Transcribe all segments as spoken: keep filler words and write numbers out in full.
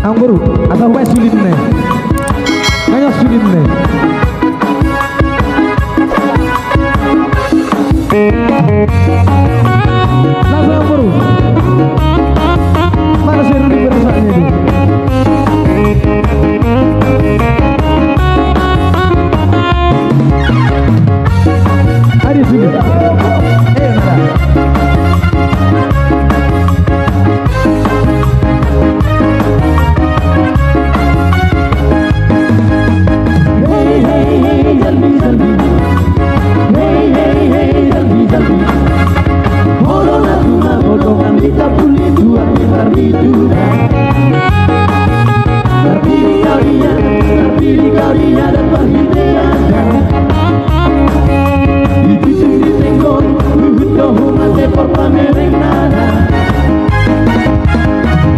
Amangboru, asa hubaen sulinna i. Nunga sulitna i. Langsung, amangboru. Mana si Rudi bersaknya itu? Ada sini. Eh, mana? Hei, hei, hei, jalbi, jalbi. Hei, hei, hei, jalbi, jalbi. Molo na tung na godang hita puli tu api parbitu. Tarpilih kau dia, tarpilih kau dia dan parhitean. Di tutu di tenggon, luhut do humate porpamereng nana.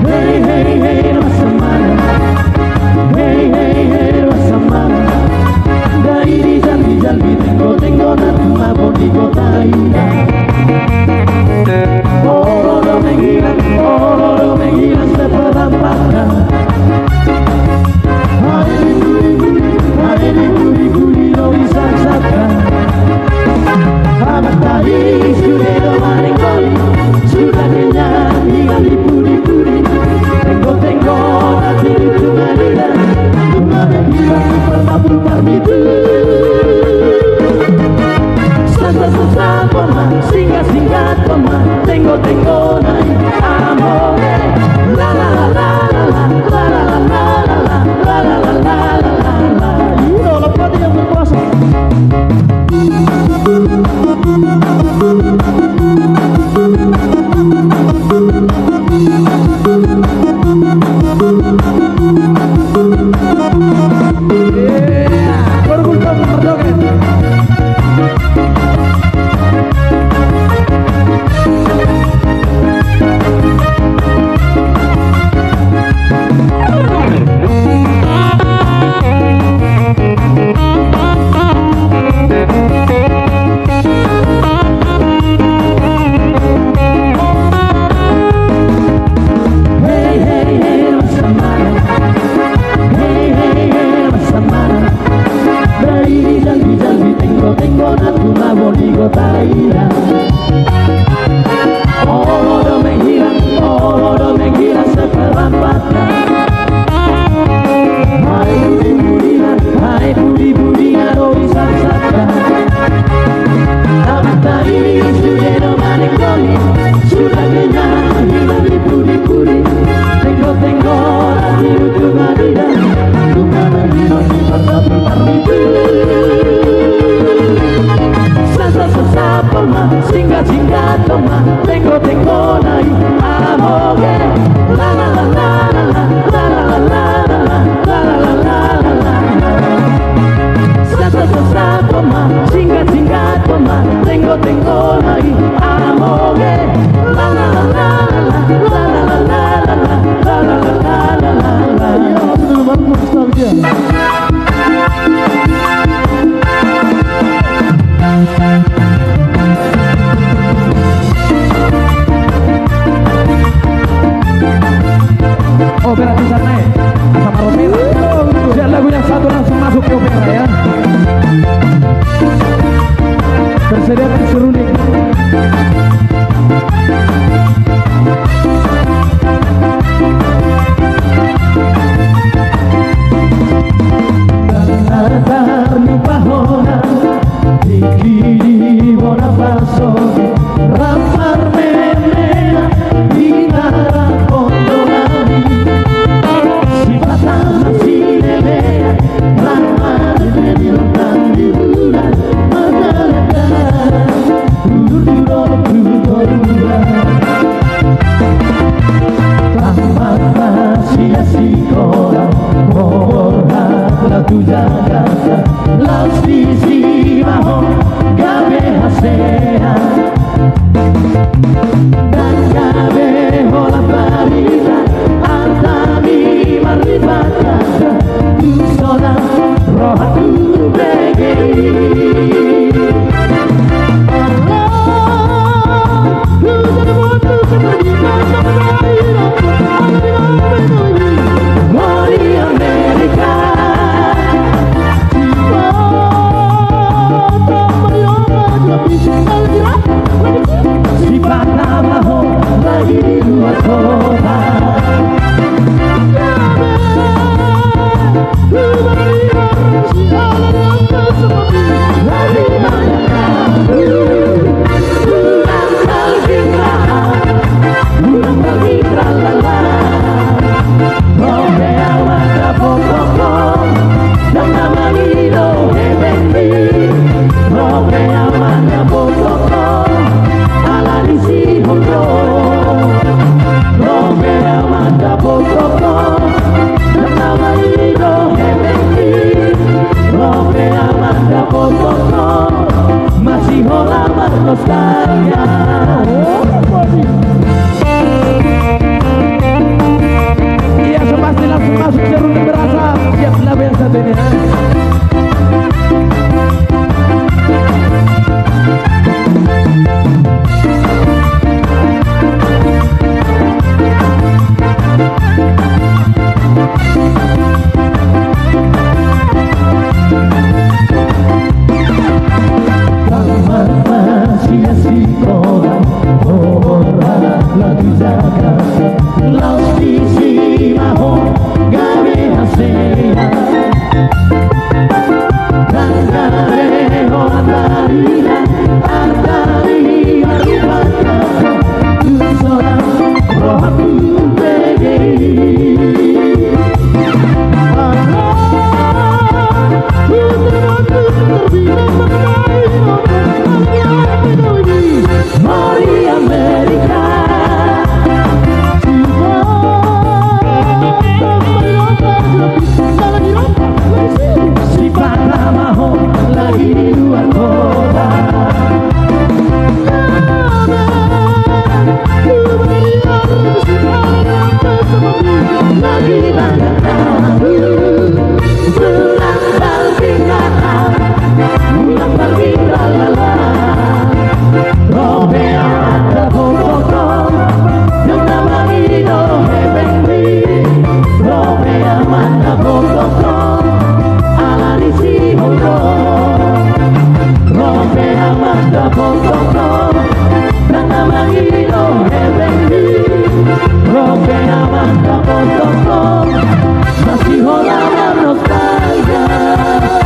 Hei, hei, hei, rasamana. Hei, hei, hei, rasamana. Dai di jalbi, jalbi, tenggo, tenggo, na tung mabon di kota ina. Olo do menghilang, olo do menghilang seperempatna. Ate di pudi-pudi, ate di pudi-pudi do disaksakkan. Amanta i sude do manenggoli, sudah kenyang hilang di pudi-pudi. Tenggo-tenggo na tiru tu madura, tung mabon hilang di partabul parbitu. Sasa-sasa poma, singkat-singkat poma, tenggo-tenggo na i, amore. La la la la la la. Ino, lambat yang berkuasa. Hei, hei, hei, rasamana. Dai di jalbi-jalbi, tenggo-tenggo na tung mabon di kota ina. Olo do menghilang, olo do menghilang seperempatna. Ate di pudi-pudina, ate di pudi-pudina do disaksakkan. Amanta i sude do manenggoli, sudah kenyang hilang di pudi-pudi. Tenggo-tenggo na tiru tu madura, tung mabon hilang di partabul parbitu. Sasa-sasa poma, singkat-singkat poma, tenggo-tenggo na i, amore. La la la la la. Sasa-sasa poma, singkat-singkat poma, tenggo-tenggo na i, amore. La la la la la. Opera di sana, ya? Sama Romero. Siap, lagu yang satu langsung masuk ke opera, ya. Bersedia, Rudi. Tarlupa hona, tingki di bona paso, rap parmemena, di tara pondo nami. Sipata na sinelea, rap marmemena, di bulan, magalagala. Tamat na sian sikola, borhat ma tu Jakarta, laos disi ma ho gabe hasea. Ndang gabe holan barita, arta ni marlipat kata, tu sonang rohangku bege i.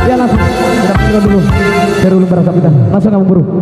Ya, langsung. Kita dulu. Baru lu merasa kita. Langsung kamu buru.